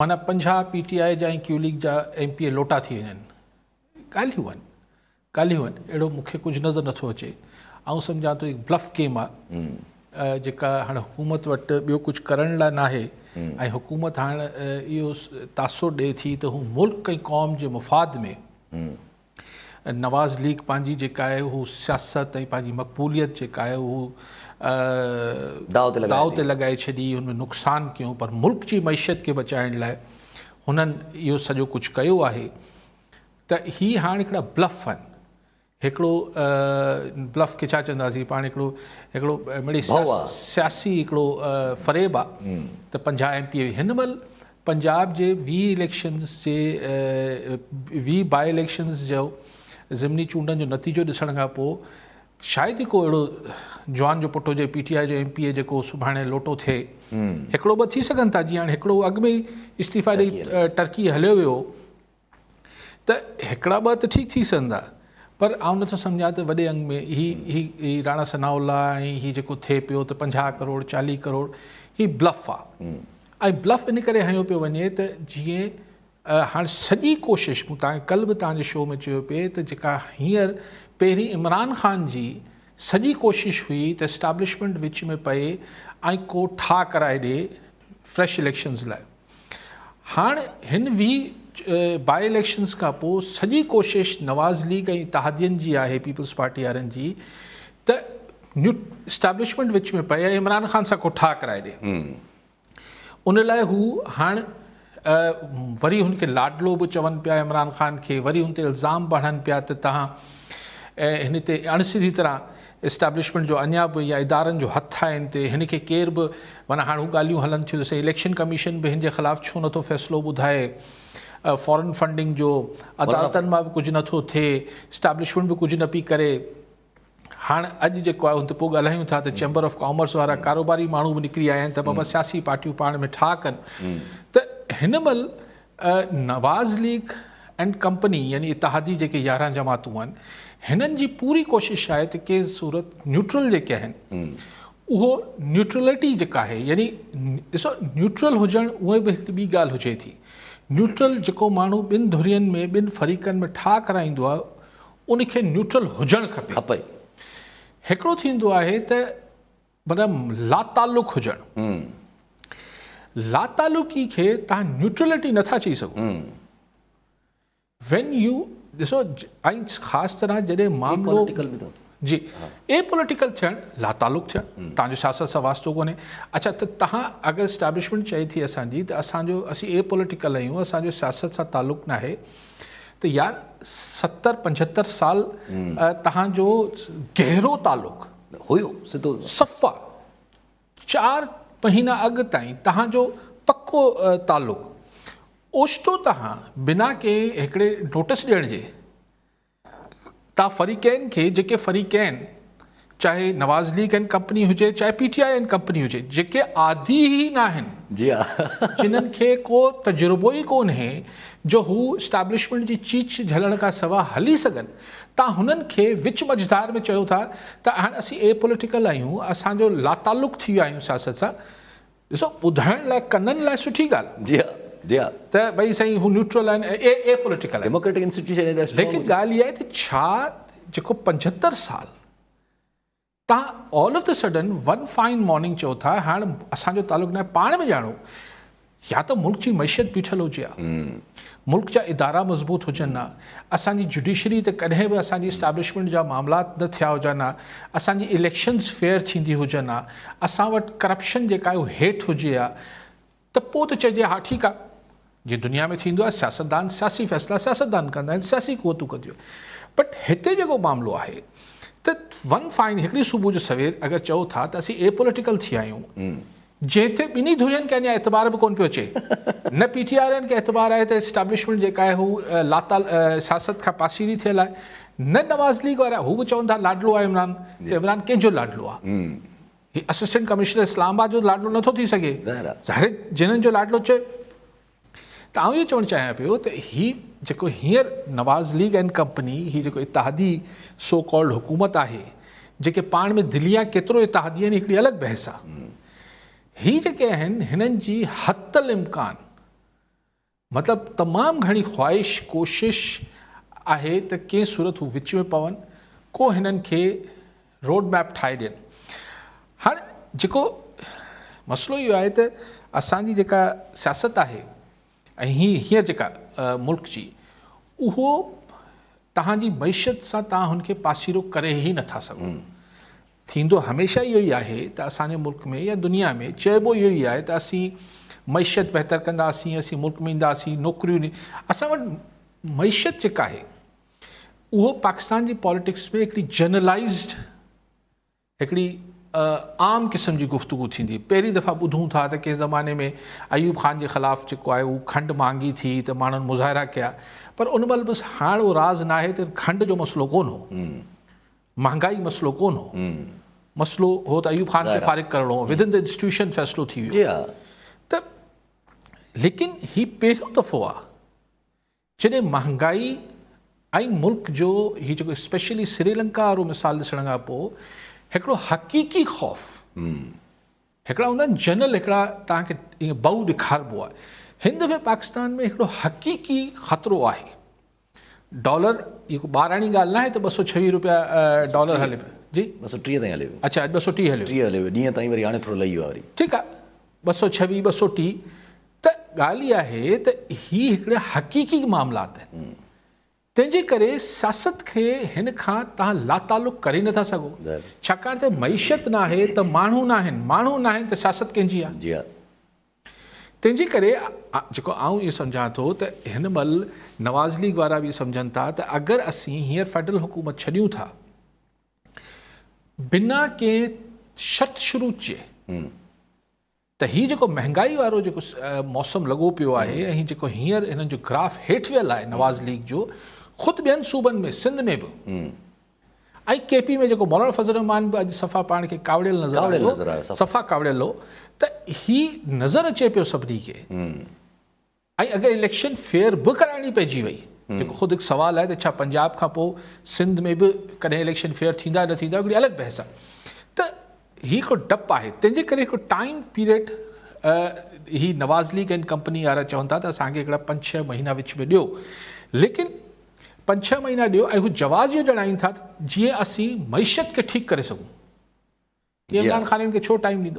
معنيٰ 50 پي ٽي آء جا ۽ ڪيو ليگ جا ايم پي اي لوٽا ٿي وڃن. ڳالهيون آهن، ڳالهيون آهن، اهڙو مون کي ڪجهه نظر نٿو اچي. آئون سمجهان ٿو هڪ بلف گيم آهي جيڪا هاڻ حڪومت وٽ ٻيو ڪجهه ڪرڻ لاء ناهي ۽ حڪومت هاڻ اهو تاثر ڏئي ٿي ته هو ملڪ ۽ قوم جي مفاد ۾ نواز ليگ پنهنجي جيڪا آهي هو سياست ۽ پنهنجي مقبوليت جيڪا آهي هو داء تي لڳائي ڇڏي ان ۾ نقصان ڪيو پر ملڪ جي معيشت کي بچائڻ لاء هنن اهو سڄو ڪجهه ڪيو آهي ته هي هاڻ هڪڙا بلف آهن هڪڙو بلف کي ڇا چونداسين پاڻ هڪڙو هڪڙو مڙئي سياسي هڪڙو فريب آهي ته 50 ايم پي اي هن مهل پنجاب جي 20 اليڪشنز جي 20 باء اليڪشنز جو ضمني چونڊن جو نتيجو ڏسڻ کان پوء شايد ئي ڪو اهڙو جوان جو پٽ هجي پي ٽي آء جو ايم پي اي جيڪو سڀاڻي لوٽو ٿئي. هڪڙو ٻه ٿي سگهن ٿا جيئن هاڻي هڪڙو اڳ ۾ ئي استعيفا ڏئي ٽرڪي هليو ويو ته هڪڙا ٻه ته ٺيڪ ٿي سگهندا پر آئون نٿو سمجهان ته وڏي انگ ۾ هي هي هي راڻا ثناء الله ۽ هي جيڪو ٿئي پيو ته 50 ڪروڙ 40 ڪروڙ هي بلف آ ۽ بلف ان ڪري هنيو پيو وڃي ته جيئن هاڻ سڄي ڪوشش مون تان ڪل به تان جي شو ۾ چيو پئي ته جيڪا هينئر پهرين عمران خان جي سڄي ڪوشش هئي ته اسٽابلشمينٽ وچ ۾ پئي ۽ ڪو ٺاهه ڪرائي ڏي فريش اليڪشنز لاء هاڻ هن 20 باء اليڪشنز کان پوء سڄي ڪوشش نواز ليگ ۽ اتحادين جي آهي پيپلز پارٽي وارن جي ته نيو اسٽابلشمينٽ وچ ۾ پئي ۽ عمران خان سان ڪو ٺاهه ڪرائي ڏي ان لاء هو هاڻ وري هن کي لاڏلو به چون پيا عمران خان کي وري هن تي الزام به هڻن پيا ته تهان هن تي اڻ سڌي طرح اسٽيبلشمينٽ جو اڃا به يا ادارن جو هٿ آهي هن تي هن کي ڪير به معنيٰ هاڻ هو ڳالهيون هلن ٿيون ته سائين اليڪشن ڪميشن به هن جي خلاف ڇو نٿو فيصلو ٻڌائي فارن فنڊنگ جو عدالتن مان به ڪجهه نٿو ٿئي اسٽيبلشمينٽ به ڪجهه نه پئي ڪري هاڻ اڄ جيڪو آهي ان تي پوء ڳالهايون ٿا ته چيمبر آف ڪامرس وارا ڪاروباري ماڻهو به نڪري آيا آهن ته بابا سياسي پارٽيون پاڻ ۾ ٺاهه ڪن ته هن مهل نواز ليگ اينڊ ڪمپني يعني اتحادي جيڪي 11 جماعتون آهن هنن جي پوري ڪوشش آهي ته ڪنهن صورت نيوٽرل جيڪي آهن اهو نيوٽرلٽي جيڪا آهي يعني ڏسو نيوٽرل هجڻ اهي به هڪڙي ٻي ڳالهه هجي ٿي نيوٽرل جيڪو ماڻهو ٻن ڌرين ۾ ٻن فريقن ۾ ٺاهه ڪرائيندو آهي ان کي نيوٽرل هجڻ کپي. کپي. هڪڙو ٿيندو آهي ته مطلب لاتعلق هجڻ. لاتعلقي کي توهان نيوٽرلٽي نٿا چئي سگهو. When you ڏسو ۽ خاص طرح جڏهن معاملو جي اي پوليٽيڪل ٿيڻ لاتعلق ٿيڻ توهان جو سياست سان واسطو ڪونهي. اڇا ته توهان اگر اسٽيبلشمينٽ چئي ٿي اسان جي ته اسان جو اسين اي پوليٽيڪل آهيون اسان جو سياست سان تعلق ناهي ته يار 70 75 سال توهان جو گهرو تعلق هيو سڌو صفا 4 مهينا اڳ تائين توهان جو پڪو تعلق اوچتو توهان بنا ڪنهن هڪڙي نوٽس ڏيڻ جي توهان فريقين کي جيڪي فريقين چاهي نواز ليگ اينڊ ڪمپني هجي چاهي P T I and company هجي جيڪي عادي ئي ناهن جي ها جنن کي ڪو تجربو ئي ڪونهي جو هو اسٽيبلشمينٽ جي چيچ جهلڻ کان سوا هلي سگهن تان هنن کي وچ مجدار ۾ چيو ٿا ته هاڻ اسين اي پوليٽيڪل آهيون اسان جو لاتعلق ٿي ويا آهيون سياست سان ڏسو ٻڌائڻ لاء ڪنن لاء سٺي ڳالهه جي ها جي ها ته ڀئي سائين هو نيوٽرل آهن اي اي پوليٽيڪل آهن ڊيموڪريٽڪ انسٽيٽيوشن ايڏا اسٽرانگ ليڪن ڳالهه اها آهي ته ڇا جيڪو 75 سال تان all of the sudden one fine morning چئو ٿا هاڻ اسان جو تعلق ناهي پاڻ ۾ ڄاڻو يا ته ملڪ جي معيشت بيٺل هجي ها ملڪ جا ادارا مضبوط هجن ها، اسان جي جڊيشري تي ڪڏهن به اسان جي اسٽيبلشمينٽ جا معاملات نه ٿيا هجن ها، اسان جي اليڪشنز فيئر ٿيندي هجن ها، اسان وٽ ڪرپشن جيڪا آهي اهو هيٺ هجي ها ته پوء ته چئجي ها ٺيڪ آهي جيئن دنيا ۾ ٿيندو آهي سياستدان سياسي فيصلا سياستدان ڪندا آهن سياسي قوتون ڪنديون آهن بٽ هتي جيڪو معاملو آهي ته ون فائن هڪڙي صبح جو سوير اگر چئو ٿا ته اسين اي پوليٽيڪل ٿي آهيون جنهن تي ٻنهي ڌرين کي اڃا اعتبار به ڪونه پيو اچي. نه پي ٽي آء وارن کي اعتبار آهي ته اسٽيبلشمينٽ جيڪا آهي هو لاتعل سياست کان پاسيري ٿيل آهي، نه نواز ليگ وارا، هو به چون ٿا لاڏلو آهي عمران، ته عمران ڪنهن جو لاڏلو آهي؟ هي اسسٽنٽ ڪمشنر اسلام آباد جو لاڏلو نٿو ٿي سگهي. ظاهر جنهن جو لاڏلو چئي. ته آئون اهو چوڻ چاهيان پيو ته هي جيڪو هينئر نواز ليگ اينڊ ڪمپني هي جيڪو اتحادي سو ڪالڊ حڪومت آهي جيڪي پاڻ ۾ دليان ڪيترو اتحادي آهن هڪڙي الڳ بحث آهي هي جيڪي آهن هنن جي حت الامڪان مطلب تمام گهڻي خواهش ڪوشش آهي ته ڪنهن صورت هو وچ ۾ پون، ڪو هنن کي روڊ ميپ ٺاهي ڏين. هاڻ جيڪو مسئلو اهو آهي ته اسان جي جيڪا سياست آهي ۽ هي هينئر جيڪا ملڪ جي اهو توهان جي معيشت سان توهان هن کي پاسيرو ڪري ئي نٿا سگهو. ٿيندو هميشه اهو ئي آهي ته اسان جي ملڪ ۾ يا دنيا ۾ چئبو اهو ئي آهي ته اسين معيشت بهتر ڪنداسين، اسين ملڪ ۾ اينداسين، نوڪريون اسان وٽ معيشت جيڪا آهي اهو پاڪستان جي پاليٽڪس ۾ هڪڙي جنرلائزڊ هڪڙي عام قسم جي گفتگو ٿيندي. پهرين دفعا ٻڌون ٿا ته ڪنهن زماني ۾ ايوب خان جي خلاف جيڪو آهي اهو کنڊ مهانگي ٿي ته ماڻهن مظاهرا ڪيا پر ان مهل بس هاڻ اهو راز ناهي ته کنڊ جو مسئلو ڪونه هو. مهانگائي مسئلو ڪونه هو، مسئلو هو ته ايوب خان کي فارغ ڪرڻو هو، ود ان the institution فيصلو ٿي ويو ته ليڪن هي پهريون دفعو آ جڏهن مهانگائي ۽ ملڪ جو هي جيڪو اسپيشلي سريلنڪا وارو مثال ڏسڻ کان پوء هڪڙو حقيقي خوف هڪڙا هوندا آهن جنرل هڪڙا توهان کي ائين بئو ڏيکاربو آهي هن دفعي پاڪستان ۾ هڪڙو حقيقي خطرو آهي ڊالر هي ڪو ٻاراڻي ڳالهه ناهي ته 226 روپيا ڊالر هلي پيو جي 230 تائين هلي ويو اڇا اڄ 230 هليو 30 هليو ويو ڏينهن تائين وري هاڻي ٿورو لهي ويو آهي وري ٺيڪ آهي 226 230 ته ڳالهه اها آهي ته هي هڪڙا حقيقي معاملات آهن تنهن جي ڪري سياست کي هن کان توهان لاتعلق ڪري نٿا سگهو ڇاڪاڻ ته معيشت ناهي ته ماڻهو ناهن ماڻهو ناهن ته سياست ڪنهن جي آهي جي ها. تنهن جي ڪري جيڪو آئون اهو سمجهان ٿو ته هن مهل نواز ليگ وارا به سمجهن ٿا ته اگر اسين هينئر فيڊرل حڪومت ڇڏيون ٿا بنا ڪنهن شرط شروط جي ته هي جيڪو مهنگائي وارو جيڪو موسم لڳو پيو آهي ۽ جيڪو هينئر هنن جو گراف هيٺ ويل آهي نواز ليگ جو خود ٻين صوبن ۾ سنڌ ۾ به ۽ ڪي پي ۾ جيڪو مولانا فضل الرحمان به اڄ صفا پاڻ کي ڪاوڙيل نظر آيو صفا ڪاوڙيل هو ته هي نظر اچي پيو سڀني کي ۽ اگر اليڪشن فيئر به ڪرائڻي پئجي وئي جيڪو خود هڪ سوال آهي ته ڇا پنجاب کان پوء سنڌ ۾ به ڪڏهن اليڪشن فيئر ٿيندا نه ٿيندا هڪڙي الڳ بحث آهي ته هي هڪڙو ڊپ آهي تنهن جي ڪري هڪڙو time period he Nawaz league and company وارا چون ٿا ته اسان کي هڪڙا پنج ڇهه مهينا وچ ۾ ڏيو ليڪن پنج ڇهه مهينا ڏيو ۽ هو جواز اهو ڄاڻائين ٿا ته جيئن اسين معيشت کي ٺيڪ ڪري سگهون عمران خان هن کي ڇو ٽائيم ڏيندو؟